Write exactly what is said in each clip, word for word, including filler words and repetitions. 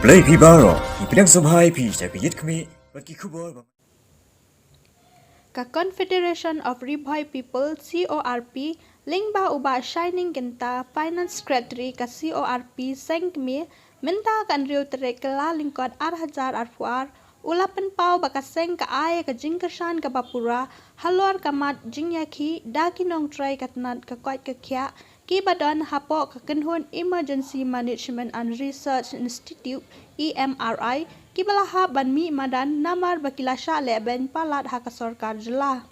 Khublei phi baroh, ngi pdiang sngewbha ïa phi sha ka Ïit Khmih bad ki khubor ba Ka Confederation of Ri Bhoi People, C O R P, lyngba u Bah Shining Kynta, Finance Secretary ka C O R P seng kmie, mynta ka hynriew tarik Kyllalyngkot ar hajar arphew ar, u la pynpaw ba ka seng ka ai ka jingkyrshan kaba pura halor ka mat jingïakhih da ki nongtrei ka tnat ka koit ka khiah kiba don hapoh ka kynhun Emergency Management and Research Institute, E M R I, kiba la hap ban mih madan namar ba ki la shah lehbeiñ palat ha ka sorkar jylla.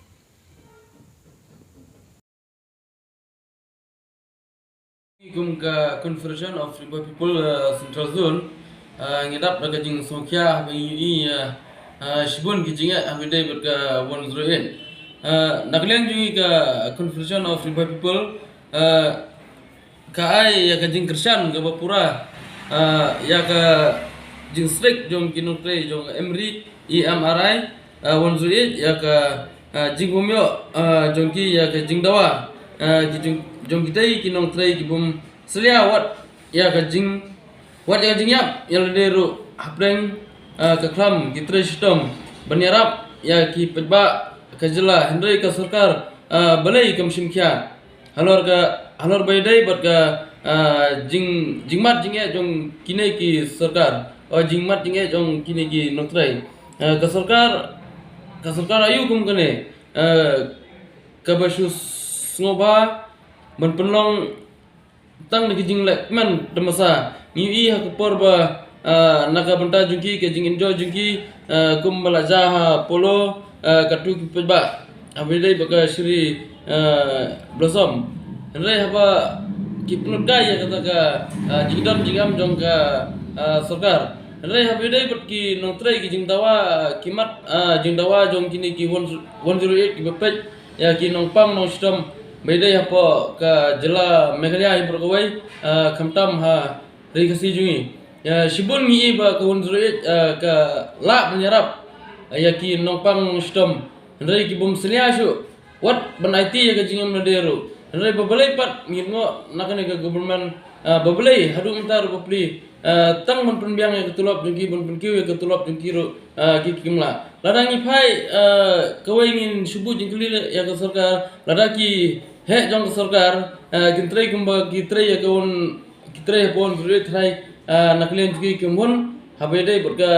Kum ka Confederation of Ri Bhoi People, uh, Central Zone, uh, ngi dap da ka jingsngewkhia haba ngi ïohi, uh, uh, shibun ki jingeh haba ïadei bad ka one zero eight. Uh, na ka liang jong ngi ka Confederation of Ri Bhoi People, uh, ka ai ïa ka jingkyrshan kaba pura, uh, ïa ka jingstrik jong ki nongtrei jong M R I, E M R I, uh, one zero eight, ïa ka, uh, jingbymïoh, uh, jong ki ïa ka jingdawa, uh, ki jong, jong kitei ki nongtrei ki bym salia wat ïa ka jing, wat ïa ka jingïap ïa lade ruh hapdeng, uh, ka khlam ki trei shitom ban ïarap ïa ki paidbah ka jylla, hynrei ka sorkar, uh, balei kam shim khia halor ka, halor ba ïadei bad ka, ah, jing, jingmat jingeh jong kine ki sorkar, o jingmat jingeh jong kine ki nongtrei. Ah, ka sorkar, ka sorkar aïu kum kane, ah, kaba shu sngewbha ban pynlong tang da ki jinglehkmen da masa. Ngi ïohi ha ka por ba, ah, na ka bynta jong ki, ka jing-enjoy jong ki, ah, kum ba la jia ha Polo, ah, katto ki paidbah haba ïadei bad ka Cherry, ah, Blossom. Hynrei haba ki pynlut kai ïa kata ka, ah, jingdon jingem jong ka, ah, sorkar, hynrei haba ïadei bad ki nongtrei, ki jingdawa, ki mat, ah, jingdawa jong kine ki one, one zero eight kiba peit ïa ki nongpang nongshitom ba ïadei hapoh ka jylla Meghalaya hi baroh kawei, ah, khamtam ha Ri Khasi jong ngi. Ïa, shibun ngi i ba ka one zero eight, ah, ka lah ban ïarap, ah, ïa ki nongpang nongshitom, hynrei ki bym salia shuh wat ban aiti ïa ka jingim lade ruh. Hynrei ba balei pat ngi ngoh na kane ka government, ah, ba balei haduh mynta ruh ba plie, ah, tang ban pynbiang ïa ka tulop jong ki, ban pynkiew ïa ka tulop jong ki ruh, ah, ki, kim lah. Lada ngi phai, ah, kawei ngin shu buh jingkylli ïa ka sorkar, lada ki heh jong ka sorkar, ah, kin trei kumba ki trei ïa ka one, ki trei hapoh one zero eight tharai, ah, na ka liang jong ki kim hun haba ïadei bad ka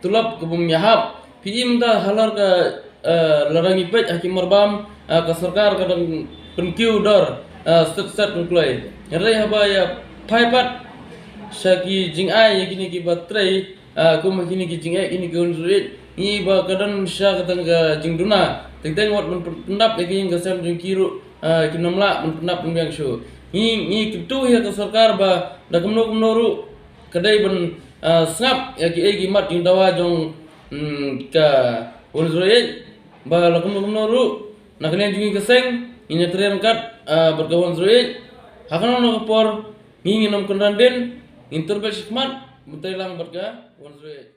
tulop ka bym ïahap. Phi i mynta halor ka, ah, lada ngi peit ha ki marbam, ah, ka sorkar ka dang pynkiew dor, ah, set set kloi kloi. Hynrei haba ïa phai pat sha ki jingai ïa kine kiba trei, ah, kum ha kine ki jingeh kine ki one zero eight, ngi i ba ka don shisha kata ka jingduna. Teng teng wat ban pyn-, pyndap ïa ka ïing ka sem jong ki ruh, ah, kim lah ban pyndap pynbiang shuh. Ngi, ngi kyntu ïa ka sorkar ba da kumno kumno ruh ka dei ban, ah, sngap ïa kiei ki mat jingdawa jong, mm, ka one zero eight, ba la kumno kumno ruh na ka liang jong ngi ka seng ngin ïatrei ryngkat, ah, bad ka one zero eight. Ha kano kano ka por ngi ngin ym kynran dien, ngin tyrpeng shakhmat ban trei lang bad ka one zero eight.